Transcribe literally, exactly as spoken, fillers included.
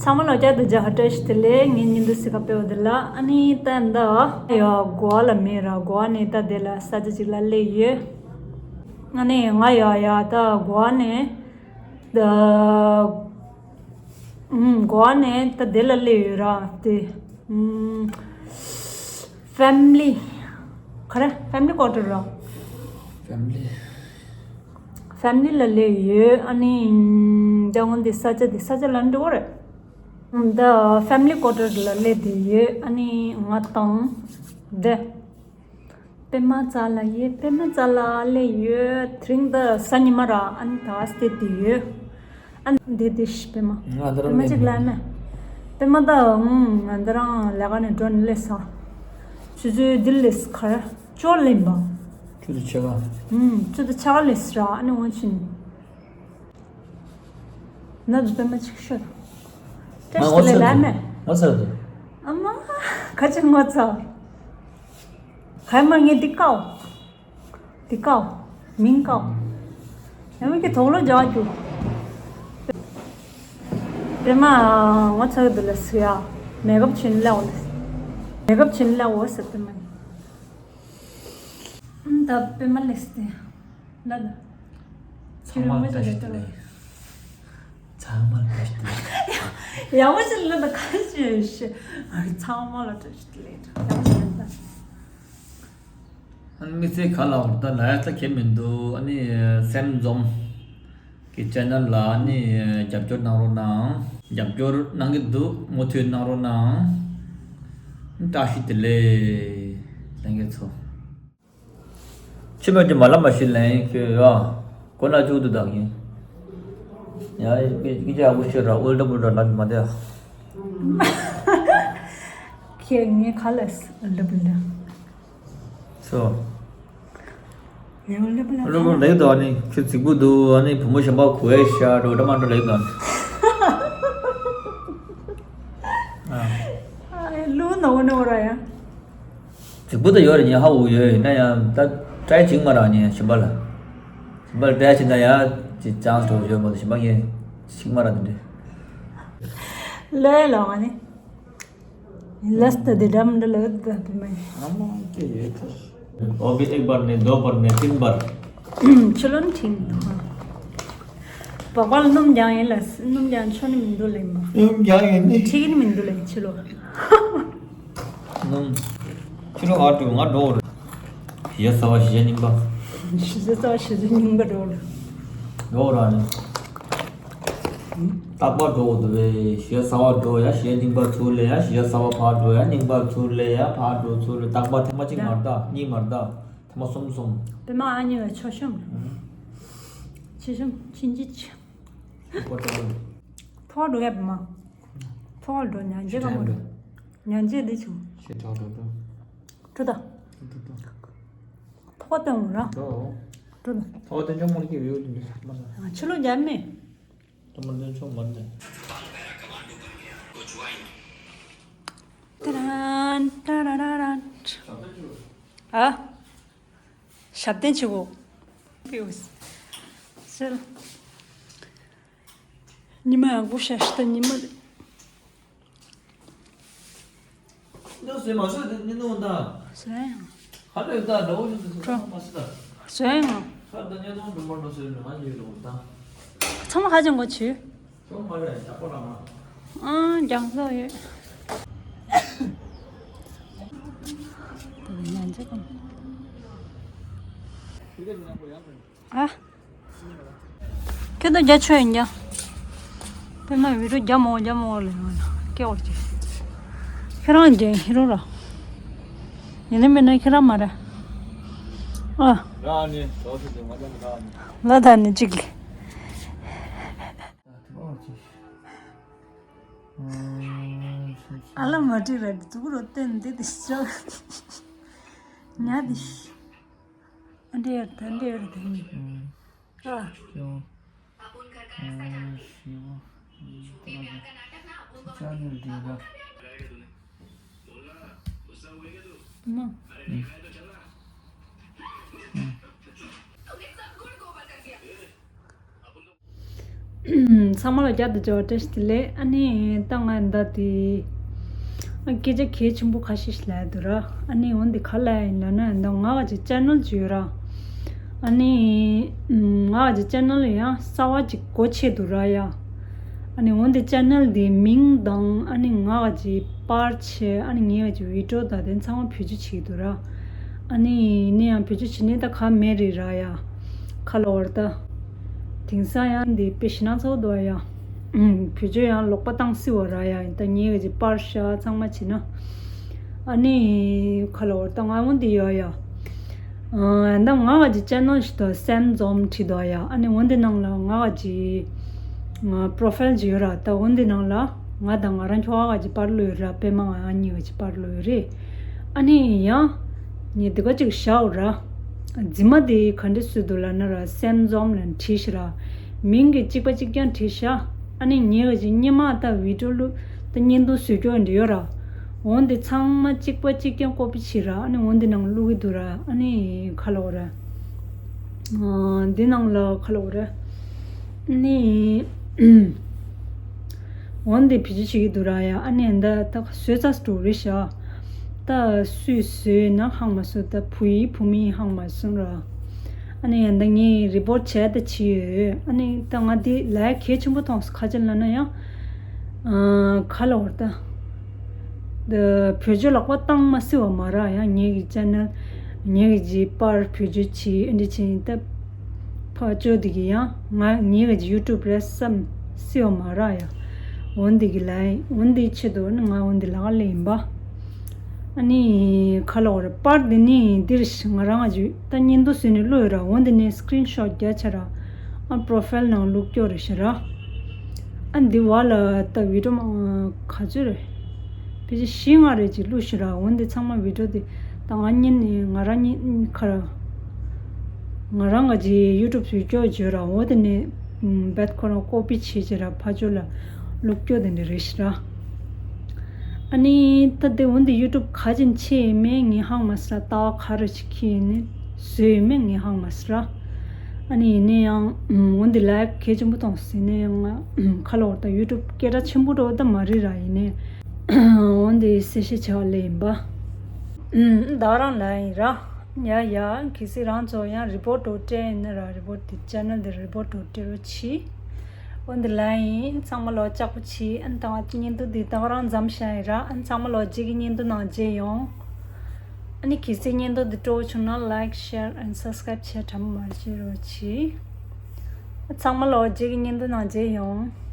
ཚང་མ་ལ་བསྐྱར་དུ་མཇལ་ཁ་བཀྲ་ཤིས་བདེ་ལེགས། ངའི་ཉིན་དུ་སི་ཁ་སྤེལ་བ་འདི་ལ། ཨ་ནི་ད་འདི་ཡ་གོ་བ་ལ་མེད་ར། གོ་བ་ནས་ད་དེ་ལ་ས་ཆ་ཅིག་ལ་སླེབས་ཡོད། ཨ་ནི་ང་ཡ་ཡ་ད་གོ་བ་ནས་ད་ཨུམ་གོ་བ་ནས་ད་དེ་ལ་སླེབས་ཡོད་ར། དེ་ཨུམ་ཕེ་མི་ལི་ག་རེ། ཕེ་མི་ལི་ཀོ་ཊར་ར། ཕེ་མི་ལི། ཕེ་མི་ལི་ལ་སླེབས་ཡོད། ཨ་ནི་ད་འོན་ཏེ་ས་ཆ་དེ་ས་ཆ་ལ་འགྲོ་གི་རེད། ད་ཕེ་མི་ལི་ཀོ་ཊར་ལ་སླེབས་བསྡད་ཡོད། ཨ་ནི་ང་དང་དེ་པད་མ་རྩ་ལག་ཡོད། པད་མ་རྩ་ལག་སླེབས་ཡོད། དེ་རིང་ད་གཟའ་ཉི་མ་ར། ཨ་ནི་ད་སླེབས་བསྡད་ཡོད། ཨ་ནི་དེ་དེ་ཤི་པད་མ། ང་འདི་རང་པད་མ་ཅིག་ལ་མེད། པད་མ་ད་ང་འདི་རང་ལས་ཀ་ནས་འགྲོ་ནས་སླེབས་ས། ཆུ་ཚོད་འདི་སླེབས་ག་རེ་ཅོ་ལེན་པ། ཆུ་ཚོད་ཕྱེད་ཀ། ཨུམ་ཆུ་ཚོད་ཕྱེད་ཀ་སླེབས་ར། ཨ་ནི་འོན་ཅིན་ན་དུ་པད་མ་ཅིག་ཤོད། ང་ངོ་ཚ་ལ་མེད། ངོ་ཚ་དུ། ཨ་མ་ག་ཅི་ངོ་ཚ། ག་མ་ངས་འདི་ཀའོ། འདི་ཀའོ། མིང་ཀའོ། ཡང་མིག་གི་དོག་ལོ་རྒྱག་རྒྱུ། པད་མ་ངོ་ཚ་གི་འདུག་ལ་སུ་ཡ། མེ་ཀབ་བྱིན་ལ་འོ། མེ་ཀབ་བྱིན་ལ་འོ་ཟེར་པད་མ། ད་པད་མ་ལེས་ཏེ། ལ་ལ། ཚང་མ་བཀྲ་ཤིས་བདེ་ལེགས། ཚང་མ་བཀྲ་ཤིས་བདེ་ལེགས། ཡག་པོ་ཞིག་ལ་ད་ག་ཞིག་ཞིག་ཚང་མ་ལ་བཀྲ་ཤིས་བདེ་ལེགས། ཡག་པོ་ཞིག་ལ་ད། ཨ་ནི་དམིགས་བསལ་ག་ལ་བར་ད་ལ་ཡ་ད་གལ་མི་འདུག་ཨ་ནི་སེམས་འཛོམས་ཀྱི་ཆེ་ནལ་ལ་ཨ་ནི་རྒྱབ་སྐྱོར་གནང་རོགས་གནང་། རྒྱབ་སྐྱོར་གནང་གི་འདུག་མུ་མཐུད་གནང་རོགས་གནང་། བཀྲ་ཤིས་བདེ་ལེགས་ལྷན་རྒྱས་ཚོ། ཕྱི་མོད་ཀྱི་མ་ལ་མ་ཤི་ལན་ཁྱོད་ཡ། གོ་ན་བཅུག་ཏུ་བདག་ཡིན། ཡ་ཡི་ཀི་ཀི་ཅག་ཨུ་ཤི་ར་ཨུལ་ཏ་པུལ་ཏ་ལབ་མ་བསྡད། ཁྱེད་ངའི་ཁ་ལ་ཨུལ་ཏ་པུལ་ཏ། སོ། ཡང་ཨུལ་ཏ་པུལ་ཏ། ཨུལ་ཏ་པུལ་ཏ་ལེགས་དོ། ཨ་ནི་ཁྱོད་རྫིག་པོ་འདུག་ཨ་ནི་བུ་མོ་གཞན་པ་གོ་ཡ་ཤ་འགྲོ་ད་མ་འགྲོ་ལེགས་དོ། ཨ། ཨ་ལུ་ནོ་ནོ་ར་ཡ། རྫིག་པོ་ད་ཡོད་རེད། ཉེ་ཧ་འུ་ཡོད་ཡིན་ན་ཡང་ད་ཏྲའི་བྱིང་མ་རག་ཉེ་གཞན་པ་ལ། གཞན་པ་ལ་ཏྲའི་བྱིང་ན་ཡང་ཅི་ཅང་སི་ཡོད་མ་གཏོགས་གཞན་པ་ངས་བྱིང་མ་རག་དེ་འདྲས། ལོས་ལོ་ང་ནི། ལས་ད་དེ་འདྲ་མི་འདྲ་ལོས་ད་དེ་མ་ཡིན། ཨ་མ་སྐད་ཡོད་ཐལ། वो भी एक बार नहीं, दो बार नहीं, तीन बार। ཁྱོད་ལོན་ཁྲིན་འདུག་ཧ། བག་པ་ལ་སྣུམ་རྒྱང་ཡིན་ལ་སྣུམ་རྒྱང་ཆོ་ནི་མི་འདུག་ལེན་པ། སྣུམ་རྒྱང་ཡིན་ནི། ཁྲིག་ནི་མི་འདུག་ལེན་ཁྱོད་ལོ། ནམ། ཕྱི་རུ་ཨ་འགྲོ་ང་འགྲོ་རེད། ཞེ་ས་བ་ཞེ་རྙིང་པ། ཞེ་ས་བ་ཞེ་རྙིང་པ་འགྲོ་རེད། འགྲོ་ར་ནི། རྟག་པར་འགྲོ་འདུག་བས། ཞེ་ས་བ་འགྲོ་ཡ་ཞེ་རྙིང་པ་ཚུར་ལེ་ཡ་ཞེ་ས་བ་ཕར་འགྲོ་ཡ་རྙིང་པ་ཚུར་ལེ་ཡ་ཕར་འགྲོ་ཚུར་ལེ། རྟག་པར་ཐེངས་མ་གཅིག་མ་རེད་ད། གཉིས་མ་རེད་ད། ཐེངས་མ་གསུམ་གསུམ། པད་མ་ཨ་ཉི་བའི་ཆོ་ཤོམ། ཆེ་ཤོམ་ཆིན་ཅི་ཆི། ཐོག་འགྲོ་ཡ་པད་མ། ཐོག་འགྲོ་ཉན་རྗེས་ཀ་མོ། ཉན་རྗེས་འདི་ཆུ། ཤེས་ཐོག་འགྲོ་འགྲོ། ཁྲུ་ད། ཁྲུ་ཁྲུ་ཁྲུ། ཐོག་སྟོན་ར། འགྲོ། ཁྲུ་ད། ཐོག་སྟོན་ཆོག་མོ་ལ་སྐྱེ་བའི་འོས་འདི་འདྲ་མ་ན། ཕྱི་ལོ་རྒྱ་མེ། ཐོག་མ་སྟོན་ཆོག་མ་རེད། ཏ་རན་ཏ་ར་ར་ར། ཨ། ཞབས་བརྟན་བྱེད་དགོས། པིའུ་སི། སེལ། ཉི་མ་ཡག་པོ་ཤར་ཤི་ད་ཉི་མ་རེད། ནོ་སེ་མ་སོ་དེ་ནི་ནོ་ད། སེ། ཧ་ལོ་ད་འགྲོ་ཤི་སེ་སེ་མ་སི་ད། སེ་ཡང་། ཧ་ད་ཉ་དོང་འགྲོ་མ་འགྲོ་སེ་ནི་ང་ཡི་ལོ་ད། ཚང་མ་ཧ་ཅང་གོ་ཆུ། ཚང་མ་རེད་ད་པོ་ར་མ། ཨང་རྒྱང་ས་ཡོད། ད་ཡང་ཅི་གམ། ཨ། ཁྱོད་ད་རྒྱ་ཆོས་ཡིན་ཀྱང་། དཔེ་མ་བི་རུ་རྒྱ་མོ་རྒྱ་མོ་ལ་ཡོང་ཡ་སྐྱེ་བར་བྱེད། ཁྱེད་རང་རྒྱ་ཧི་རོ་ར། ཡིན་ནི་མིན་ན་ཁྱེད་རང་མ་རེད། ཨ། རང་ནི་གྲོགས་སུ་དེ་མ་ཀྱང་རང་ནི། ལ་ད་ནི་གཅིག་ལས། ཨ་ལ་མ་བྲིས་ར་འདི་དུག་རོ་བསྟན་འདི་དེ་ཤོག་ཉ་དེ་ཤི། ཨ་འདྲེ་ཡར་ད་འདྲེ་ཡར་ད་ནི། ཨ། ཤོག་ཨ། ཤི་བ། ཅ་ནེལ་འདི་ར། མ། ཨ། ཚང་མ་ལ་བསྐྱར་དུ་འབྱོར་བ་བཀྲ་ཤིས་བདེ་ལེགས། ཨ་ནི་ད་ང་ད་དེ་ཨ་སྐད་ཆ་གལ་ཆེན་པོ་ཁ་ཤས་ཤིག་ལབ་ཡ་འདུག་ར། ཨ་ནི་འོན་ཏེ་ག་ལབ་ཡ་ཡིན་ལབ་ན། ད་ང་ག་ཅིག་ཅེ་ནལ་ཅིག་ཡོད་ར། ཨ་ནི་ང་ག་ཅིག་ཅེ་ནལ་ཡང་གསར་བ་ཅིག་སྒོ་ཕྱེ་འདུག་ར་ཡ། ཨ་ནི་འོན་ཏེ་ཅེ་ནལ་དེ་མིང་དང་ཨ་ནི་ང་ག་ཅིག་པར་ཆས། ཨ་ནི་ངའི་ག་ཅིག་བི་ཌི་ཡོ་དང་དེ་ཚང་མ་བེད་སྤྱོད་བྱེད་ཀྱི་འདུག་ར། ཨ་ནི་ཡིན་ན་ཡང་བེད་སྤྱོད་བྱེད་ནི་ད་ག་མེད་རེད་ར་ཡ། ག་ལབ་དགོས་རེད་ད། དེང་སང་ཡང་འདི་དཔེ་ཞེ་དྲག་ཚ་པོ་འདུག་ཡ། ཨུམ། བེད་སྤྱོད་ཡང་ལོག་པ་བཏང་སྲིད་པ་ར་ཡ། ད་ངའི་ག་ཅིག་པར་ཤག་ཚང་མ་བྱེད་ན། ཨ་ནི་ག་ལབ་དགོས་རེད་ད། ང་འོན་ཏེ་ཡོད་ཡ། ཨ་ད་ང་ག་ཅིག་ཅེ་ནལ་ཞིག་འདུག་སེམ་འཛོམས་བྲིས་འདུག་ཡ། ཨ་ནི་འོན་ཏེ་ནང་ལ་ང་ག་ཅིག་ང་པོ་རོ་ཕའིལ་ཅིག་ཡོད་ར། ད་འོན་ཏེ་ནང་ལ་ང་དང་ང་རང་ཁྱོ་ག་ག་ཅིག་པར་བླུགས་ཡོད་ར། པད་མ་ང་གཉིས་ག་ཅིག་པར་བླུགས་ཡོད་རེད། ཨ་ནི་ཡང་ངས་འདི་ག་ཅིག་བཞག་ཡོད་ར། རྫུན་མ་དེ་ག་འདྲ་བཟོས་འདུག་ལབ་ན་ར། སེམ་འཛོམས་ལབ་བྲིས་ཤག་ར། མིང་གི་གཅིག་པ་གཅིག་རྐྱང་བྲིས་ཤག་ཨ་ནི་ངའི་ག་ཅིག་སྔོན་མ་ད་བི་ཌི་ཡོ་བླུགས་ད་བརྙན་ཐུང་བཟོ་རྒྱུ་འདྲ་ཡོད་ར། འོན་ཏེ་ཚང་མ་གཅིག་པ་གཅིག་རྐྱང་ཀོ་པི་བྱས་ར། ཨ་ནི་འོན་ཏེ་ནང་བླུགས་ཀྱི་འདུག་ར། ཨ་ནི་ག་ལབ་དགོས་རེད། ཨ་འདི་ནང་ལ་ག་ལབ་དགོས་རེད། ཨ་ནི་འོན་ཏེ་བེད་སྤྱོད་བྱེད་ཀྱི་འདུག་ར་ཡ། ཨ་ནི་ད་ད་བཟོས་ཚར་འགྲོ་རེད་ཤག་ད་སུས་བཟོས་ན་ཧ་མ་སོང་། ད་བུ་ཡིན་བུ་མིན་ཧ་མ་སོང་ར། ཨ་ནི་ད་ངས་རི་པོར་ཊི་བྱས་ད་བྱས་ཡོད། ཨ་ནི་ད་ང་འདི་ལབ་ཡ་གལ་ཆེན་པོ་མཐོང་སོང་། ག་ཅི་ལབ་ན་ཡང་ཨ་ག་ལབ་དགོས་རེད་ད། ད་བེད་སྤྱོད་ལོག་པ་བཏང་མ་སྲིད་པ་མ་ར་ཡ། ངའི་གི་ཅེ་ནལ་ངའི་གི་ཅིག་པར་བེད་སྤྱོད་བྱས་ཨ་འདྲ་བྱས་ཡིན་ད། ཕར་ཕྱོགས་དེ་གི་ཡང་ང་ངའི་གི་ཅིག་ཡུ་ཊུབ་རེད་བསམ་སྲིད་པ་མ་ར་ཡ། འོན་ཏེ་གི་ལབ་ཡིན། འོན་ཏེ་ཆེད་དུ་ནི་ང་འོན་ཏེ་ལབ་ཀྱི་ཡིན་པ། ཨ་ནི་ག་ལབ་དགོས་རེད། པར་འདི་ནི་འདིར་ང་རང་ང་ཅིག་ད་བརྙན་ཐུང་བཟོས་ནས་བླུགས་ཡོད་ར། འོན་ཏེ་ནི་སི་ཀི་རིན་ཤོཊ་རྒྱག་བྱས་ར། ཨ་པོ་རོ་ཕའིལ་ནང་བླུགས་རྒྱུ་རེད་ཤག་ར། ཨ་འདི་བར་ལ་ད་བི་ཌི་ཡོ་མ་ག་ཚོད་རེད། ཕལ་ཆེར་བཞི་ལྔ་རེ་ཅིག་བླུགས་ཤག་ར། འོན་ཏེ་ཚང་མ་བི་ཌི་ཡོ་དེ་ད་ང་གཉིས་ནས་ང་རང་གཉིས་ཁ་ར་ང་རང་ག་ཅིག་ཡུ་ཊུབ་བཟོ་རྒྱུ་བརྗོད་ར། འོ་དེ་ནས་རྦད་ཁོ་རང་ཀོ་པི་བྱས་བྱས་ར་ཕར་ཕྱོགས་ལ་བླུགས་རྒྱུ་དེ་འདྲ་རེད་ཤག་ར། ཨ་ནི་ད་དེ་འོན་ཏེ་ཡུ་ཊུབ་ག་ཅིག་ཕྱེ་ཡིན་མིན་ངས་ཧ་མ་སོང་ར། ལྟ་བ་ག་རེ་ཅིག་ཁྱེར་ནས་བཟོས་ཡིན་མིན་ངས་ཧ་མ་སོང་ར། ཨ་ནི་ཡིན་ན་ཡང་འོན་ཏེ་ལའིཀ་གལ་ཆེན་པོ་མཐོང་སོང་། ཡིན་ན་ཡང་ང་ག་ལབ་དགོས་རེད་ད། ཡུ་ཊུབ་སྐད་གྲགས་ཆེན་པོ་འདྲ་བོ་ད་མ་རེད་ར། ཡིན་ནའི་འོན་ཏེ་གསལ་བཤད་བྱས་པ་ལས་ཡིན་པ། ཨུམ། ད་རང་ལ་ཡིན་ར། ཡ་ཡ་གལ་སྲིད་རང་ཚོ་ཡང་རི་པོར་ཊི་འདྲ་བོ་སྤྲད་ཡིན་ན་ར། རི་པོར་ཊི་དེ་ཅེ་ནལ་དེ་རི་པོར་ཊི་འདྲ་བོ་སྤྲད་རོགས་གྱིས། འོན་ཏེ་ལ་ཡིན། ཚང་མ་ལོ་ལྕགས་པོ་བྱེད། ཨ་ནི་ད་ང་བརྙན་ཐུང་འདི་ད་ག་རང་མཚམས་བཞག་ཡིན་ར། ཨ་ནི་ཚང་མ་ལོ་རྗེས་ཀྱི་བརྙན་ཐུང་ནང་མཇལ་ཡོང་། ཨ་ནི་གལ་སྲིད་བརྙན་ཐུང་འདི་སྤྲོ་བོ་བྱུང་ན་ལའིཀ་ཤེར་ཨེན་སབ་སི་ཀ་རའིབ་བྱས་དྲན་པ་མ་བརྗེད་རོགས་གྱིས། ཨ་ཚང་མ་ལོ་རྗེས་ཀྱི་བརྙན་ཐུང་ནང་མཇལ་ཡོང་།